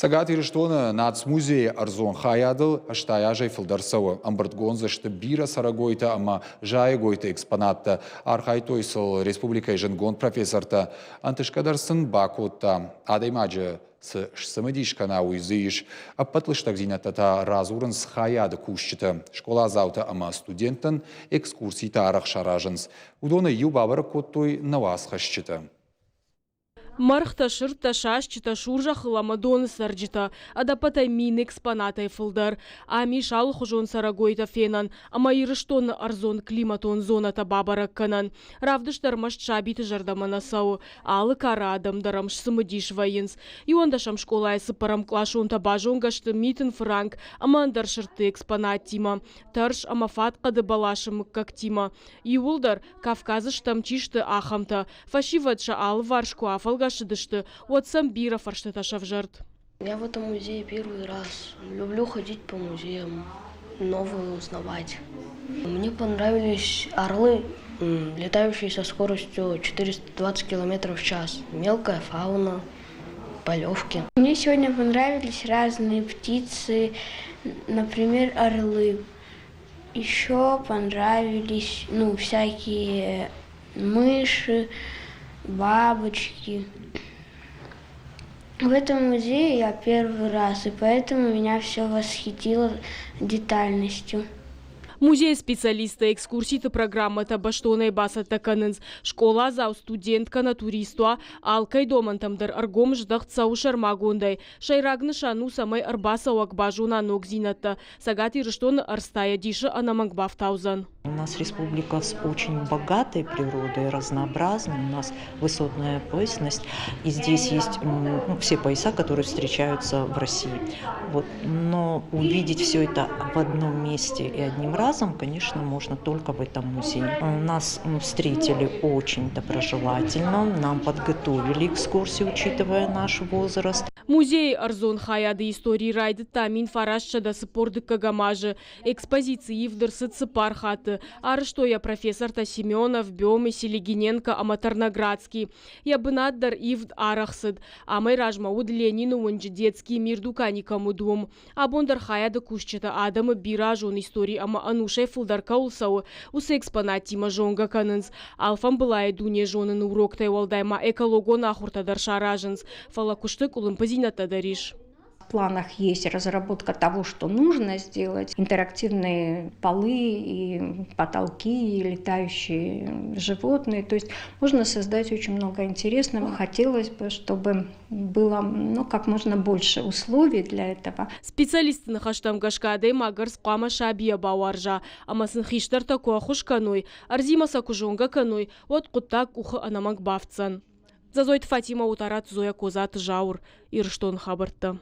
Цӕгат Ирыстоны Нацмузейы ӕрдзон хайадыл 80 азӕй фылдӕр цӕуы. Ӕмбырдгонд дзы сты бирӕ цӕрӕгойтӕ ӕмӕ зайӕгойты экспонаттӕ. Архайдтой сыл республикӕйы зындгонд профессортӕ. Ӕнтысгӕ дӕр сын бакодта. Адӕймаджы цы сцымыдис кӕна, уый дзы ис. Ӕппӕт лыстӕгдзинӕдтӕ та радзурынц хайады кусджытӕ. Скъоладзаутӕ ӕмӕ студенттӕн экскурситӕ арӕх саразынц. Уыдонӕй иу бабӕрӕг кодтой нӕ уацхӕсджытӕ. Мӕргътӕ, сырдтӕ, сасчытӕ, сурзӕххыл ӕмӕ доны цӕрджытӕ, ӕдӕппӕтӕй мин экспонатӕй фылдӕр. Ам ис алыхуызон цӕрӕгойтӕ фенӕн ӕмӕ Ирыстоны ӕрдзон-климатон зонӕтӕ бабӕрӕг кӕнӕн. Равдыст ӕрмӕст сабиты зӕрдӕмӕ нӕ цӕуы, алы кары адӕм дӕр ӕм сцымыдис вӕййынц. Иуӕндӕсӕм скъолайы цыппӕрӕмкъласонтӕ базонгӕ сты митын фыранк ӕмӕ ӕндӕр сырдты экспонаттимӕ, тӕрс ӕмӕ фатхъӕды бӕласы мыггӕгтимӕ. Иууылдӕр, Кавказы стӕм чи сты, ахӕмтӕ. Фӕсивӕд сӕ алыварс куы афӕлгӕсыдысты, уӕд сӕм бирӕ фӕрстытӕ сӕвзӕрд. Я в этом музее первый раз. Люблю ходить по музеям, новое узнавать. Мне понравились орлы, летающие со скоростью 420 километров в час, мелкая фауна, полевки. Мне сегодня понравились разные птицы, например, орлы. Еще понравились, ну, всякие мыши, бабочки. В этом музее я первый раз, и поэтому меня все восхитило детальностью. Музейы специалисттӕ экскурситы программӕтӕ бӕстонӕй бацӕттӕ кӕнынц. Скъоладзау, студент кӕнӕ турист уа, алкӕй домӕнтӕм дӕр ӕргом здӕхт цӕуы сӕрмагондӕй. Сӕйраг нысан у, цӕмӕй ӕрбацӕуӕг базона ногдзинӕдтӕ. Цӕгат Ирыстоны ӕрдз та йӕ дисы ӕнӕмӕнг бафтаудзӕн. У нас республика с очень богатой природой, разнообразной, у нас высотная поясность, и здесь есть ну, все пояса, которые встречаются в России. Вот. Но увидеть все это в одном месте и одним разом, конечно, можно только в этом музее. Нас встретили очень доброжелательно, нам подготовили экскурсию, учитывая наш возраст. Музейы ӕрдзон хайады истори райдыдта 1942 азы. Экспозици ивд ӕрцыд цыппар хатты. Арӕзтой йӕ профессортӕ Семенов, Бём, Селегиненко ӕмӕ Тарноградский. Йӕ бынат дӕр ивд арӕх цыд. Амӕй размӕ уыд Ленины уынджы Детский мир дукани кӕм уыд, уым. Абон дӕр хайады кусджытӕ адӕмы бирӕазон истори ӕмӕ ӕнусӕй фылдӕр кӕуыл цӕуы, уыцы экспонаттимӕ зонгӕ кӕнынц. Алфамбылайы дуне зоныны уроктӕй уӕлдай ма экологон ахуыртӕ дӕр саразынц, фӕлӕ куысты къуылымпыдзинӕдтӕ дӕр ис. В планах есть разработка того, что нужно сделать. Интерактивные полы и потолки, и летающие животные. То есть можно создать очень много интересного. Хотелось бы, чтобы было ну, как можно больше условий для этого. Специалистты ныхӕстӕм гӕсгӕ адӕймаг ӕрдз хъуамӕ сабийӕ бауарза ӕмӕ сын хистӕртӕ куы ӕххуыс кӕной, ӕрдзимӕ сӕ куы зонгӕ кӕной, уӕд хъуыддаг къухы ӕнӕмӕнг бафтдзӕн. Дзӕзойты Фатимӕ, Утараты Зоя, Козаты Зауыр, Ирыстоны хабӕрттӕ.